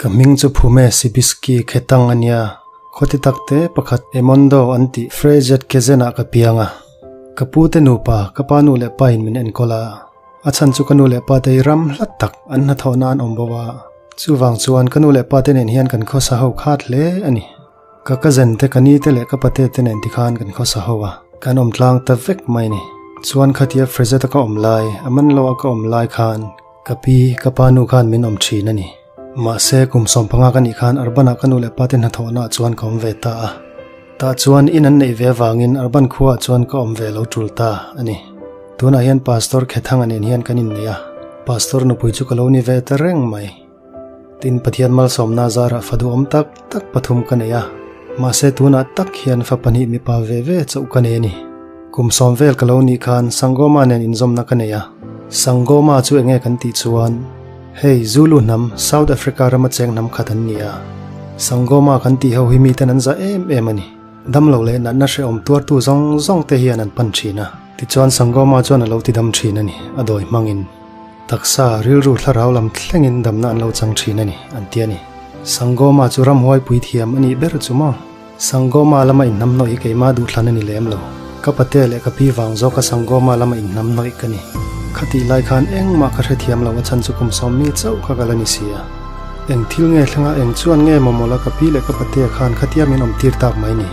Ka hming chu Phume Sibiski Khetang a nia. Khawti takte pakhat Emondo an tih Freyjet Kezen-ah ka piang a. Ka pute nupa, ka pa nu leh pain min enkawl a. A chhan chu ka nu leh pate hi ram hlat tak an hnathawh nan awm bo a. Chuvang chuan ka nu leh pate nen hian kan khawsa ho khat hle a ni. Ka cousin te, ka ni te leh ka pate te nen tikhan kan khawsa ho a. Kan awm tlang ta vek mai a ni. Chuan khatia Freyjet-a ka awm lai, a man loa ka awm lai khan Ka pi, ka pa nu khan min awm thin a ni. Mahse, kum 15 ka nih khan Arban-ah ka nu leh pa te hnathawhnaah chuan ka awm ve ta a. Tah chuan in an neih ve avangin Arban khuaah chuan ka awm ve lo tul ta a ni. Tunah hian Pastor Khethanga nen hian kan innei a, Pastor nupui chu ka lo ni ve ta reng mai. Tin, Pathian malsawmna zarah fa duhawm tak tak pathum ka nei a, mahse tunah tak hian fa pahnih mipa ve ve chauh ka nei a ni. Kum sawm vel ka lo nih khan Sangoma nen inzawmna ka nei a. Sangoma chu enge kan tih chuan, hei Zulu hnam, South Africa rama cheng hnam khat an ni a. Sangoma kan tih ho hi miten an zah em em a ni. Damlo leh natna hrehawm tuartu zawng zawng te hian an pan thin a. Tichuan Sangoma chuan a lo ti dam thin a ni, a dawi hmangin. Taksa, rilru thlarau lam thlengin damna an lo chang thin a ni, an ti a ni. Sangoma chu ramhuai puithiam a nih ber chu maw? Sangoma lama inhnamhnawih hi keimah duhthlan a ni lem lo. Ka pate leh ka pi vang zawka Sangoma lama inhnamhnawih ka ni. Khatih lai khan engmah ka hrethiam lo a chhan chu kum sawmmi chauh kha ka la ni si a. Eng thil nge thlenga eng chuan nge maw mawla ka pi leh ka patea khan khatia min awm tir tak mai ni.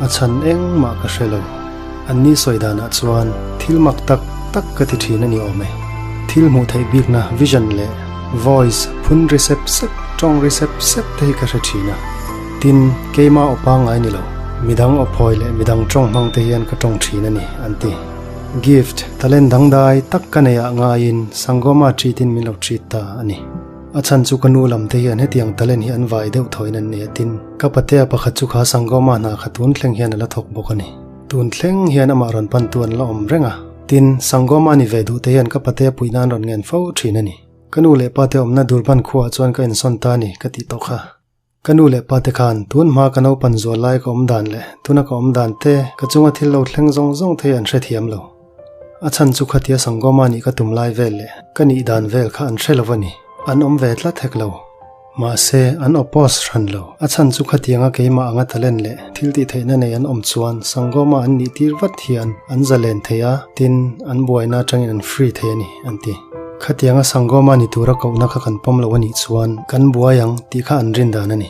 A chhan engmah ka hre lo. Anni sawi danah chuan thil mak tak tak ka ti thin a ni awm e. Thil hmuh theih bikna vision leh voice phun ri sep sep, tawng ri sep sep te hi ka hre thin a. Tin, keima aw pangngai ni lo, midang aw phawi leh midang tawng hmang te hian ka tawng thin a ni, an ti. Gift, talent dangdai tak ka nei ah ngaiin Sangoma treat in min lo treat ta a ni. A chhan chu ka nu lam te hian hetiang talent hi an vai deuh thawiin an nei a tin, ka patea pakhat chu kha Sangoma hna kha tun thleng hian a la thawk bawk a ni. Tun thleng hian amah rawn pantu an la awm reng a, tin, Sangoma ni ve duh te hian ka patea puih nan rawn ngen fo thin a ni. Ka nu leh pa te awmna Durban khuaah chuan ka insawn ta a ni ka tih tawh kha. Ka nu leh pa te khan tun hma ka naupan zual lai ka awm dan leh tuna ka awm dan te ka chunga thil lo thleng zawng zawng thei an hrethiam lo. A chhan chu khatia Sangoma nih ka tum lai vel leh ka nih dan vel kha an hre lo a ni. An awm ve tlat hek lo. Mahse, an oppose hran lo. A chhan chu khatianga keimah anga talent leh thil tih theihna nei an awm chuan Sangoma an nih tir vat hian an zalen thei a, tin, an buaina atangin an free thei a ni, an ti. Khatianga Sangoma ni tura kohna kha kan pawm lo a nih chuan kan buai ang tih kha an rin dan a ni.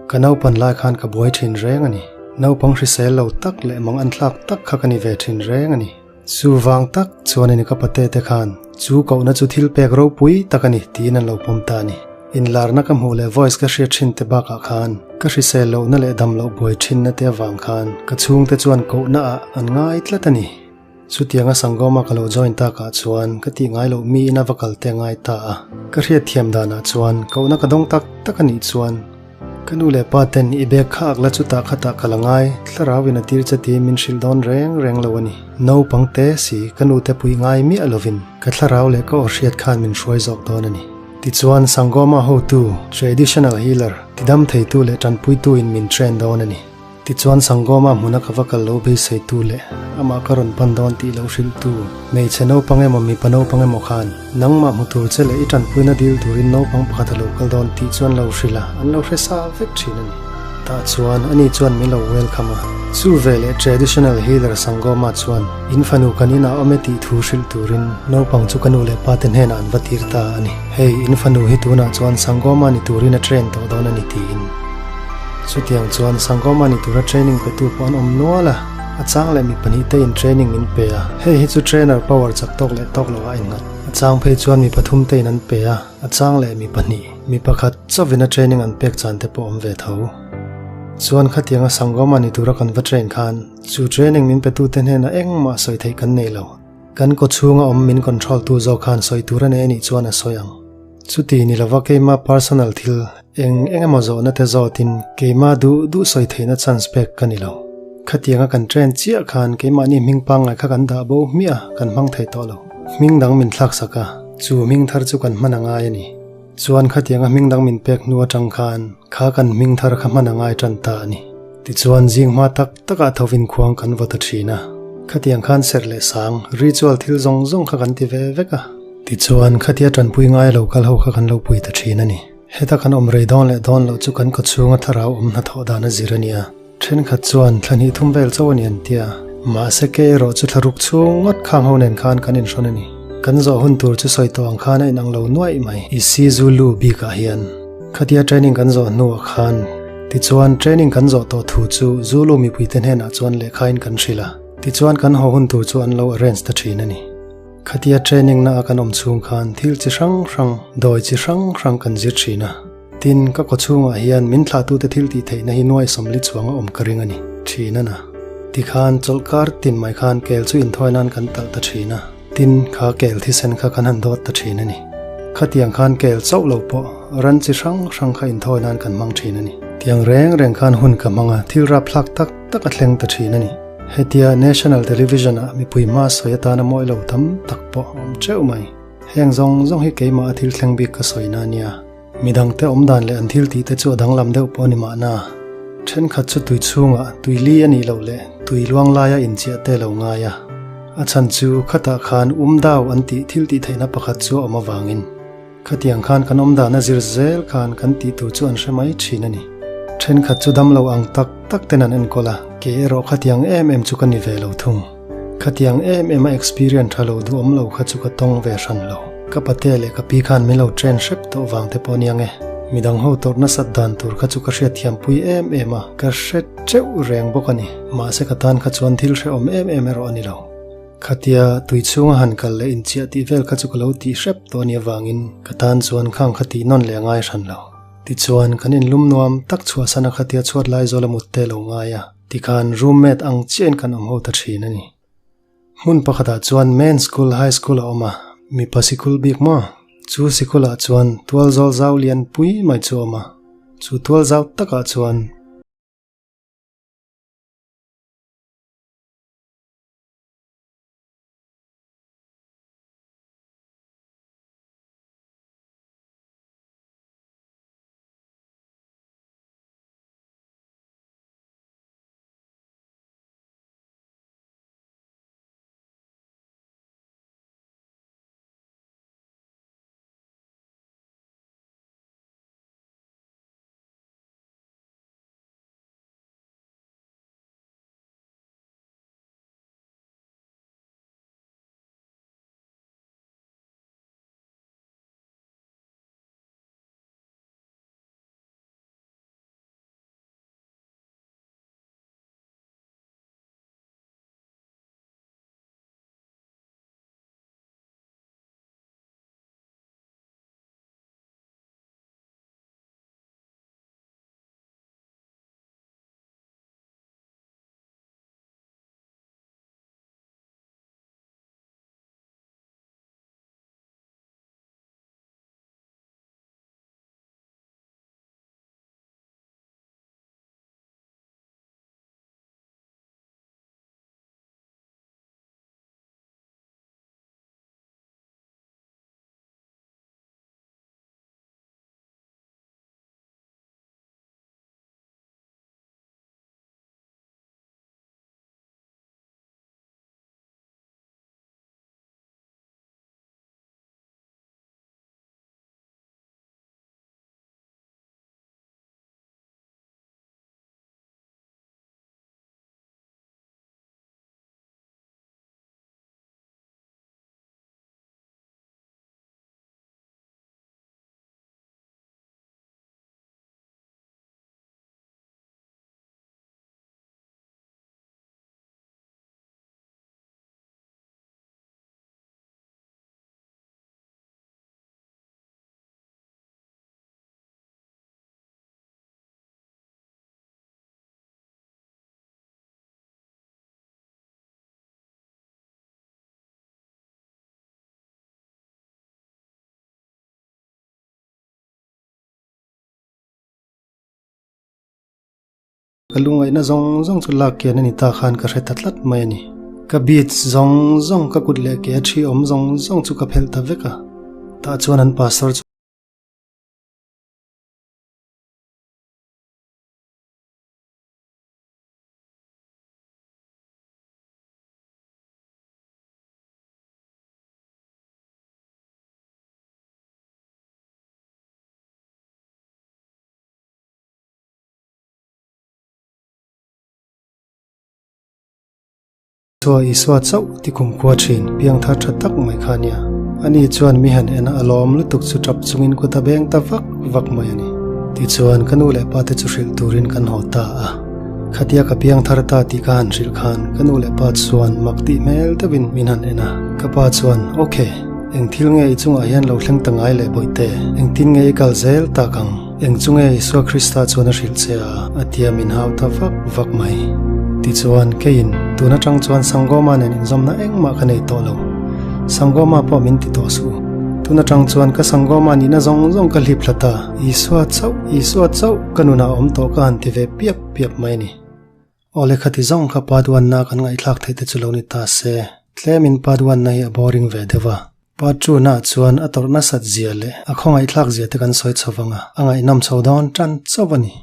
Ka naupan lai khan ka buai thin reng a ni. Naupang hrisel lo tak leh mang an thlak tak kha ka ni ve thin reng a ni. Chuvang tak chuan a ni ka pate te khan chu kohna chu thil pek ropui tak a ni tiin an lo pawm ta a ni. Inlarna ka hmuh leh voice ka hriat thin te bakah khan ka hrisel lohna leh dam loh buai thinna te avang khan ka chhungte chuan kohna ah an ngai tlat a ni. Chutianga Sangoma ka lo join takah chuan ka tih ngai loh mi ina va kal te ngai ta a. Ka hriatthiam danah chuan kohna ka dawng tak tak a nih chuan ka nu leh pa ten i bag kha ak la chutah khatah ka la ngai, thlarau in a tir che tiin min hrilh dawn reng reng lo a ni. Naupang te si ka nu te puih ngai miah lovin ka thlarau leh ka aw hriat khan min hruai zawk dawn a ni. Tichuan Sangoma hotu, traditional healer, tidam theitu leh tanpuitu in min train dawn a ni. Tichuan Sangoma hmuna ka va kal lo beiseitu leh amah ka rawn pan dawn tih lo hrilhtu hmeichhe naupang emaw mipa naupang emaw khan nangmah hmu tur che leh i tanpuina dil turin naupang pakhat a lo kal dawn tih chuan lo hrilh a, an lo hre sa vek thin a ni. Tah chuan ani chuan min lo welcome a. Chu veleh traditional healer Sangoma chuan in fanu kan inah awm e tih thu hrilh turin naupang chu ka nu leh pa te hnenah an va tir ta a ni. Hei in fanu hi tunah chuan Sangoma ni turin a train tawh dawn a ni tiin. Chutiang chuan Sangoma ni tura training petu pawh an awm nual a, a chang leh mi pahnih te in training min pe a, hei hi chu trainer power chak tawk leh tawk loh a innghat. A chang phei chuan mi pathum te in an pe a, a chang leh mi pahnih, mi pakhat chauhin a training an pek chan te pawh awm ve tho. Chuan khatianga Sangoma ni tura kan va train khan chu training min petu te hnenah engmah sawi theih kan nei lo. Kan kawchhunga awm min control tu zawk khan sawi tur a nei a nih chuan a sawi ang. Chuti ni lova keima personal thil eng eng emaw zawhna te zawtin keima duh duh sawi theihna chance pek ka ni lo. Khatianga kan train chiah khan keimahni hming pangngai kha kan dah bo hmiah a, kan hmang thei tawh lo. Hming dang min thlak sak a, chu hming thar chu kan hman a ngai a ni. Chuan khatianga hming dang min pek hnu atang khan kha kan hming thar kha hman a ngai tan ta a ni. Tichuan zing hma tak takah thovin khuang kan vaw ta thin a. Khatiang khan serh leh sang, ritual thil zawng zawng kha kan ti ve vek a. Tichuan, khatia tanpui ngai lo kal ho kha kan lo pui ta thin a ni. Heta kan awm rei dawn leh dawn loh chu kan kawchhunga thlarau awm hnathawh dan a zir a nia. Thenkhat chuan thla hnih thum vel chauh a ni an tia. Mahse ke erawh chu thla ruk chhung ngawt khang ho nen khan kan inhrawn a ni. Kan zawh hun tur chu sawi tawh ang khan a inang lo nuaih mai. Isizulu bikah hian khatia training kan zawh hnuah khan tichuan training kan zawh tawh thu chu Zulu mipuite hnenah chuan lehkhain kan hrilh a. Tichuan kan haw hun tur chu an lo arrange ta thin a ni. Khatia training na a kan awm chhung khan thil chi hrang hrang, dawi chi hrang hrang kan zir thin a. Tin, ka kawchhungah hian min thlahtute thil tih theihna hi nuai sawmli chuang a awm ka ring a ni. Thin a na. Tikhan chawlhkar tin mai khan kel chu inthawi nan kan talh ta thin a. Tin, kha kel thisen kha kan han dawt ta thin a ni. Khatiang khan kel chauh lo pawh ran chi hrang hrang kha inthawi nan kan hmang thin a ni. Tiang reng reng khan hun ka hmang a, thil rapthlak tak tak a thleng ta thin a ni. Hetia National Television ah mipui hma sawi atana mawi lo tam tak pawh a awm teuh mai. Heng zawng zawng hi keimah a thil thleng bik ka sawi na nia. Midangte awmdan leh an thil tih te chu a danglam deuh pawh a ni mahna. Thenkhat chu tui chhungah tui li a nih loh leh tui luang laia inchiah te lo ngai a. A chhan chu khatah khan um dau an tih thil tih theihna pakhat chu a awm avangin. Khatiang khan kan awmdan a zir zel khan kan tih tur chu an hre mai thin a ni. Thenkhat chu damlo ang tak tak ten an enkawl a, ke erawh khatiang em em chu ka ni ve lo thung. Khatiang em em a experience tha lo duhawm lo kha chu ka tawng ve hran lo. Ka pate leh ka pi khan min lo train hrep tawh vang te pawh aniang e. Midang ho tawrh nasat dan tur kha chu ka hriatthiampui em em a, ka hre teuh reng bawk a ni. Mahse ka tan kha chuan thil hrehawm em em erawh a ni lo. Khatia tui chhunga han kal leh inchiah tih vel kha chu ka lo tih hrep tawh ania vangin ka tan chuan khang kha tih nawn leh a ngai hran lo. Tichuan kan inlum nuam tak chhuahsan a khatia chhuat lai zawl a mut te lo ngai a, tikhan roommate ang chiahin kan awm ho ta thin a ni. Hmun pakhatah chuan main school high school a awm a, mipa sikul bik maw? Chu sikulah chuan tual zawl zau lian pui mai chu a awm a, chu tual zau takah chuan. Ka lungaihna zawng zawng chu lak kian a ni ta khan ka hre ta tlat mai a ni. Ka beads zawng zawng ka kut leh ke a thi awm zawng zawng chu ka phelh ta vek a. Tah chuan an pastor chu. Isua Isua chauh ti kumkhua thin piangthar tha tak mai kha ania. Ani chuan mi han en a lawm lutuk chu tap chungin kut a beng ta vak vak mai a ni. Tichuan ka nu leh pa te chu hrilh turin kan haw ta a. Khatia ka piangthar ta tih ka han hrilh khan ka nu leh pa chuan mak tih hmel deuhin min han en a. Ka pa chuan, Ok, eng thil nge i chungah hian lo thleng ta ngai leh bawihte? Engtin nge i kal zel tak ang? Eng chu nge Isua Krista chuan a hrilh che a? A tia min hau ta vak vak mai. Tichuan, keiin tun atang chuan Sangoma nen inzawmna engmah ka nei tawh lo. Sangoma pawh min ti tawh suh. Tun atang chuan ka Sangoma nihna zawng zawng ka hlip hla ta. Isua chauh, Isua chauh ka nunah a awm tawh ka han ti ve piap piap mai a ni. Aw lehkha ti zawng kha Paduanna kan ngaihthlak theih te chu lo ni ta se, tlemin Paduanna hi a boring ve deuh a. Part two na chuan a tawrh nasat zia leh a khawngaihthlak zia te kan sawi chho vang a, a ngaihnawm chho dawn tan chauh a ni.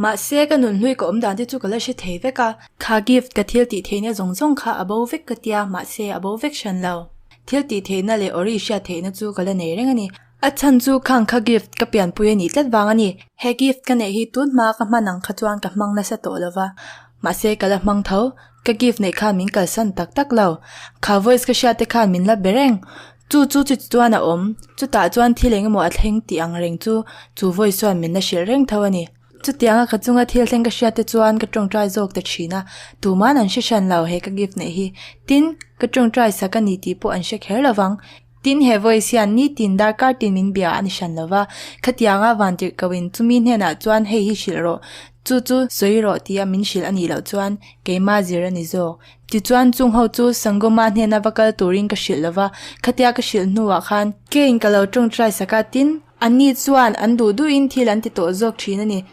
Mahse ka nun hlui ka awm dan te chu ka la hre thei vek a, kha gift ka thil tih theihna zawng zawng kha a bo vek ka tia mahse a bo vek hran lo. Thil tih theihna leh awri hriat theihna chu ka la nei reng a ni. A chhan chu khang kha gift ka pianpui a nih tlat vang a ni. He gift ka neih hi tun hma ka hman ang kha chuan ka hmang nasa tawh lo va, mahse ka la hmang tho. Ka gift neih khan min kalsan tak tak lo. Kha voice ka hriat te khan min la be reng. Chu chu chu chuan a awm. Chutah chuan thil eng emaw a thleng tih ang reng chu chu voice chuan min la hrilh reng tho a ni. Chutianga ka chunga thil thleng ka hriat te chuan ka tawngtai zawk ta thin a, tuman an hre hran lo he ka gift neih hi. Tin, ka tawngtai sak a ni tih pawh an hre kher lo vang. Tin, he voice hian nitin darkar tin min bia a ni hran lo va, khatianga vantirh ko in chumi hnenah chuan hei hi hrilh rawh, chu chu sawi rawh tia min hrilh a nih loh chuan keimah zir a ni zawk. Tichuan chung ho chu Sangoma hnena va kal turin ka hrilh lo va, khatia ka hrilh hnuah khan keiin ka lo tawngtai sak a, tin, Anni chuan an duh duhin thil an ti tawh zawk thin a ni.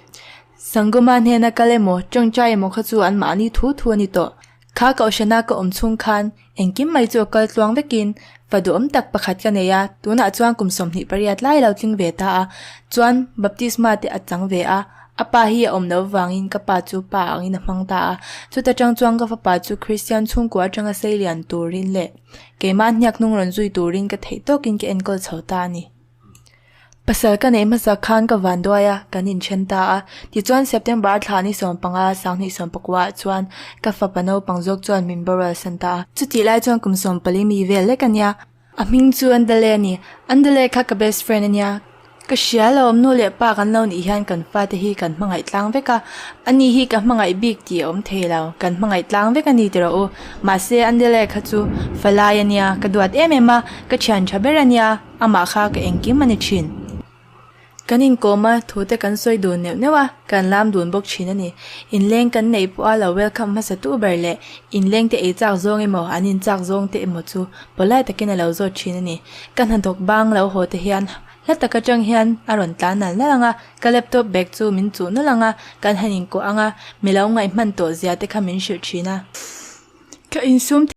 Sangoma hnena kal emaw, tawngtai emaw kha chu anmahni thu thu a ni tawh. Kha kohhrana ka awm chhung khan engkim mai chu a kal tluang vekin fa duhawm tak pakhat ka nei a, tunah chuan kum 28 lai lo tling ve ta a, chuan baptisma te a chang ve a, a pa hi a awm loh vangin ka pa chu pa angin a hmang ta a, chuta tang chuan ka fapa chu Kristian chhungkua atanga seilian turin leh keimah hniak hnung rawn zui turin ka theih tawkin ka enkawl chho ta a ni. Pasal ka neih hmasa khan ka van duai a, kan inthen ta a. Tichuan September thla ni 15 2019 ah chuan ka fapa naupang zawk chuan min boral san ta a. Chutih lai chuan kum 14 mi vel lek a nia. A hming chu Andale a ni. Andale kha ka best friend a nia. Ka hria lo, nu leh pa kan lo nih hian kan fate hi kan hmangaih tlang vek a. Ani hi ka hmangaih bik tih a awm thei lo, kan hmangaih tlang vek a ni tiraw u. Mahse Andale kha chu falai a nia, ka duat em em a, ka thian tha ber a nia. Amah kha ka engkim a ni thin. Kan inkawm a, thu te kan sawi dun neuh neuh a, kan lam dun bawk thin a ni. Inleng kan neih pawh a lo welcome hmasa tu ber leh inleng te ei chak zawng emaw an in chak zawng te emaw chu polite takin a lo zawt thin a ni. Ka hnathawk bang lo haw te hian hla tak atang hian a rawn tlan nal nal ang a, ka laptop bag chu min chuh nalh ang a, kan han inkuah ang a, mi lo ngaih hman tawh zia te kha min hrilh thin a. Ka insum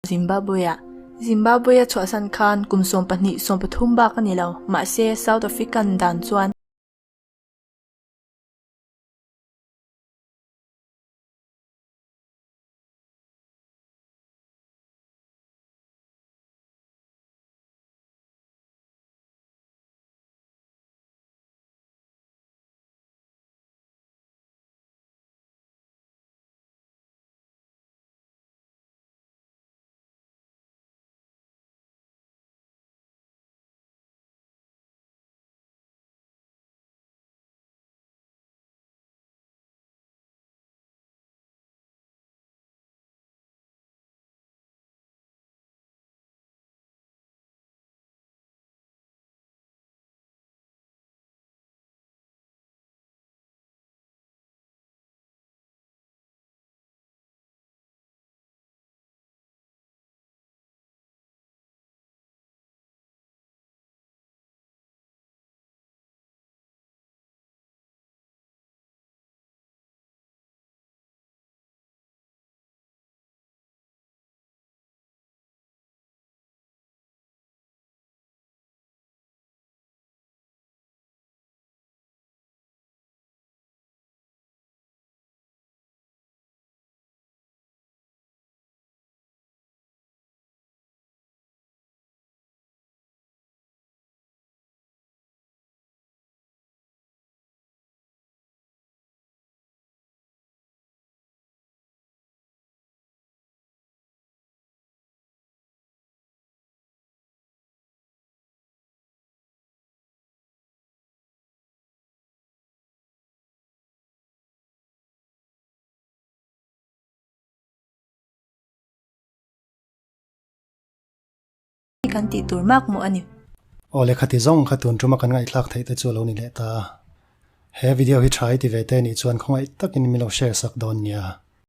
Zimbabwe-ah. Zimbabwe-a chhuahsan khan kum 12, 13 bak a ni lo. Mahse, South African dan chuan. Kan tih tur mak maw a ni. Aw le khati zawng kha tun tuma kan ngaihthlak theih te chu a lo ni leh ta. He video hi tha i ti ve te nih chuan khawngaih takin min lo share sak dawn nia.